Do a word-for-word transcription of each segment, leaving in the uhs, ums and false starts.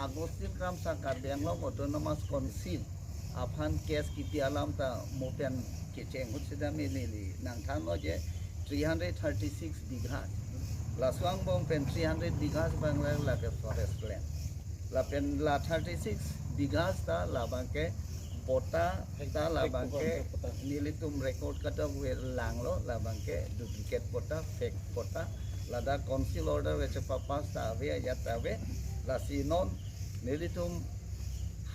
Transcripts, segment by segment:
Augustine Kramsa Karbi Anglong Autonomous Council aphan case kipi alam ta mo pen kecheng ahut seta neli nangthanlo je three hundred thirty-six bighas. Laso angbong pen three hundred bighas abang la lake forest land. Lapen la thirty-six bighas ta labangke patta ta labangke nelitum record kadokave langlo, labangke duplicate patta, fake patta. Ladak council order ve chepapass ta ave, ajat ta ave. Lasi non nelitum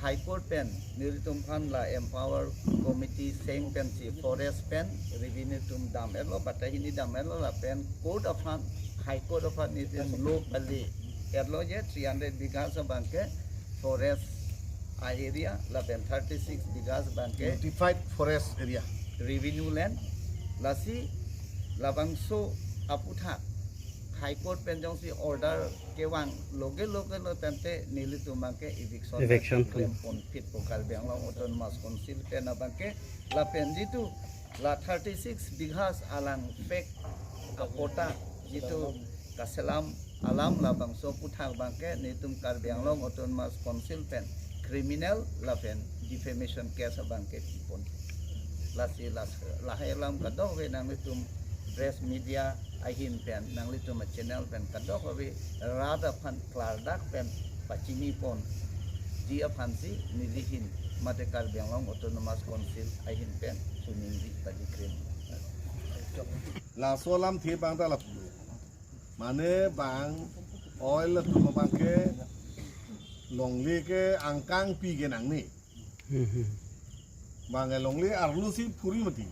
High Court pen nelitum aphan la empower committee seng pensi forest pen revenue atum dam-etlo, batai hini dam-etlo, lapen court aphan, High Court aphan nelitum lo pale-etlo je three hundred bighas abangke forest a-area, lapen thirty-six bighas abangke notified forest area, revenue land. Lasi labangso aputhak High Court pen jongsi order kevang loge loge lo tangte nelitum abangke eviction, eviction, klem ponphitpo Karbi Anglong Autonomous Council pen abangke. Lapen jitu la thirty-six bighas alang fake apatta jitu kaselam alam, labangso aputhak abangke nelitum Karbi Anglong Autonomous Council pen criminal lapen defamation case abangke kipon. Lasi las lahai alam kadokave nanglitum press media ahin pen, nanglitum channel pen kadokave rat aphan klardak pen pachini ponji aphansi neli ahin mate Karbi Anglong Autonomous Council ahin pen chiningri pajikrim. Laso alamthe abang ta lapu. Mane bang oil atum abangke longle ke angkang pi ke nangne. Hmm, hmm. Bang longle arlo si phuri mati.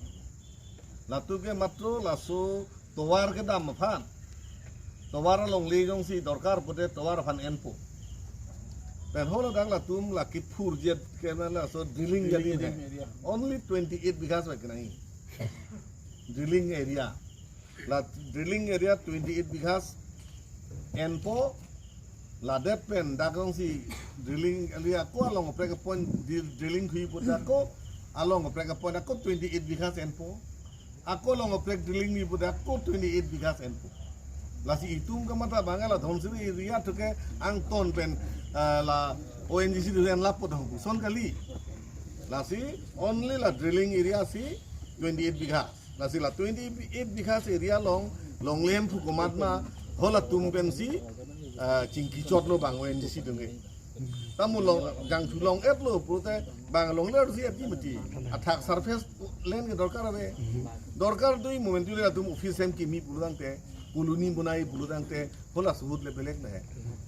Latum ke matro laso tovar kedam aphan. Tovar longle jongsi dorkar pute tovar aphan enpo. Pen holo dang latum la kiphur jet ke na laso drilling jadi ne. Drilling area. Only twenty-eight bighas ba kenai. Drilling area. La drilling area twenty-eight bighas enpo, ladet pen dak jongsi drilling area ako along kaprek apon di-, drilling hui pute ako along kaprek apon ako twenty-eight bighas enpo. Ako along kaprek drilling hui pute ako twenty-eight bighas enpo. Lasi itum kamatha bang la Dhansiri area atum ke angton pen, eh, la O N G C atum enlap pute hong puson kali. Lasi only la drilling area si twenty-eight bighas. Lasi la twenty-eight bighas area along longle hemphu komat ma halatum pensi, ah, chingki chotlo bang O N G C atum ke. Tamo long jangthu long-etlo pute bang longle arsi eti mati. Athak surface land ke dorkar ave. Dorkar do-i momentu le atum office hem kimi pulo tangte, colony bonai pulo tangte, hola subut le belek nahe.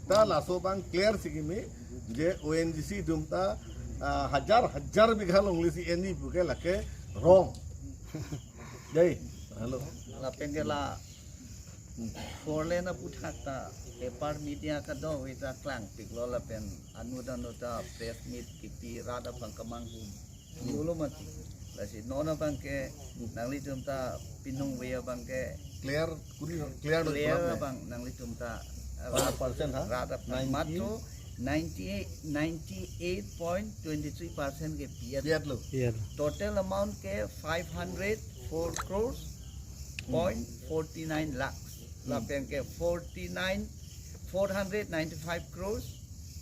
Ta laso bang clear si kimi je O N G C atum ta, ah, hajar hajar bigha longle si eni puke lake wrong. Dei, halo. Lapen ke la four lane aputhak ta paper media kadokave ta klangpiklo lapen anut anut ta press meet kipi rat aphan kemanghu dolo mati. Lasi non abangke nanglitum ta pinung ve abangke clear, kuri clear lo clear pulang ya. Abang nanglitum ta rat, percent ha? Rat aphan ninety. Matro ninety-eight, ninety-eight point twenty-three percent ke pi-et. Pi-etlo. Pi-et. Total amount ke five hundred four crores point forty-nine lakhs. Hmm. Lapen ke forty-nine, four hundred ninety-five crores,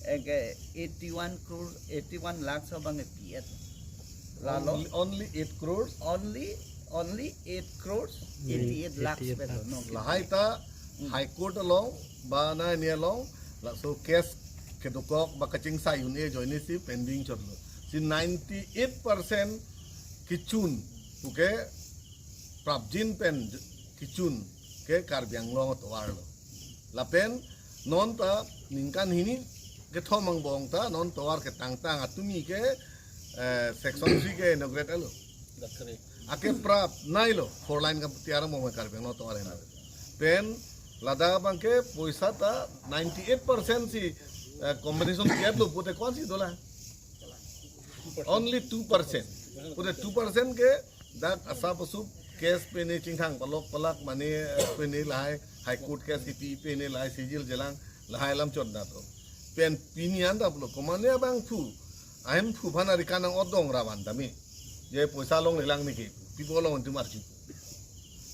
eh, ke eighty-one crores, eighty-one lakhs abang ke pi-et. Lalo? Only, only eight crores? Only, only eight crores, hmm, eighty-eight lakhs, eighty-eight lakhs. Betul, no? Lahai ta, hmm, High Court along, ba na ini along, laso case kedokok, ba kaching sayun e join si pending chotlo. Si ninety-eight percent kichun, okay? Prapjin pen kichun ke Karbi Anglong atovar lo. Lapen non ta ningkan hini kethom angbong ta non tovar ketangtang atumi ke, eh, section three ke inaugurate lo. Dak kare. Ake prap nai lo, four lane ka tiar mo Karbi Anglong tovar hena. Pen ladak abangke poisa ta ninety-eight percent si, eh, compensation pi-etlo pute ko-ansi dolang? Only two percent. Pute two percent ke dak asap asup case pene chingthang palok palak mane, eh, pene lahai High Court case kipi pene lahai sijil jelang lahai alam chot dato. Pen pini anda pulo komane abangphu ahemphu aphan ari kanang odong ravan dami. Je poisa longlelang neke pi pu along antum arju.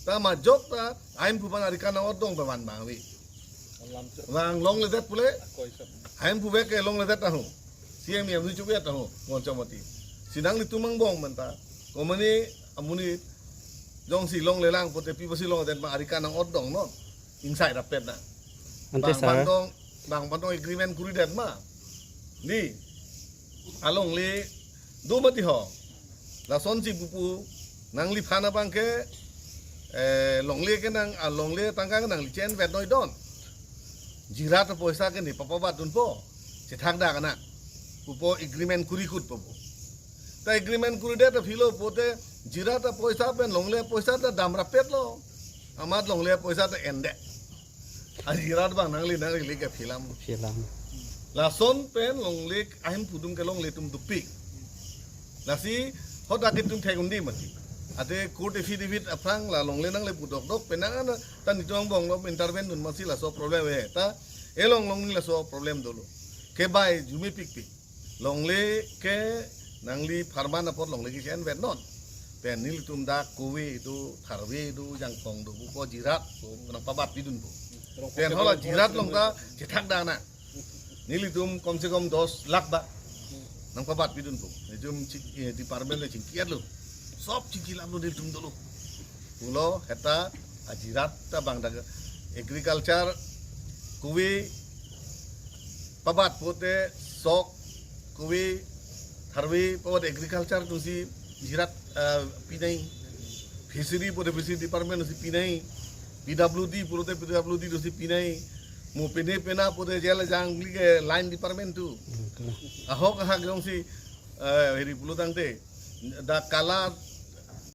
Ta majok ta ahemphu aphan ari kanang odong ravan bang ave. Alam chot. Bang longledet pule. Ako isap. Ahemphu bek ke longledet ahu. C M M ni chubiat ahu, Ngonchomati. Si nanglitum angbong menta. Komani amonit jongsi longlelang pote pi basi longledet ma ari kanang ot dong non. Ingsai rapet na. Ante bang sir. Bang dong, bang bang dong agreement kuridet ma. Di. Alongle do mati ho. Lasonsi pupu nangliphan abang ke, eh, longle ke nang, ah, longle tangka ke nangli chen vet noi don. Jirat apoisa ke ne papabat dunpo. Chethak dak na. Pupo agreement kuri kut pupo. Ta agreement kuridet ta philo pote jirat apoisa pen longle apoisa ta dam rapet lo. Amat longle apoisa ta endet. Ajirat bang nangli nangli ke philam. Philam. Lason pen longle ahemphu atum ke longle atum dopik. Lasi hodak atum thek undi mati. Ate court affidavit aphrang la longle nangle pu dokdok penang ana ta netum angbong lo intervene dun masi laso problem eh. Ta elong long ni laso problem dolo. Kebai jumi pikpik. Longle ke nangli pharman apot longle ke chen vet non. Pen nelitum dak kove do, tharve do, jangkong do, pupo jirat, pu nangpabat pidunpo. Pen hola jirat along ta chethak dak na. Nelitum kom se kom dos lakh ba nangpabat pidunpo. Netum chik, eh, department le chingki-et lo. Sob chingki lam lo nelitum dolo. Pulo heta ajirat ta bang dak agriculture kove pabat pote sok kove tharve pabat agriculture atumsi jirat, ah, pinai. Fishery pote fishery department atumsi pinai. P W D pote P W D atumsi pinai. Mo pene pena pote jel jangli ke line department atum. Ahok ahak jongsi, eh, heri pulo tangte. Dak kala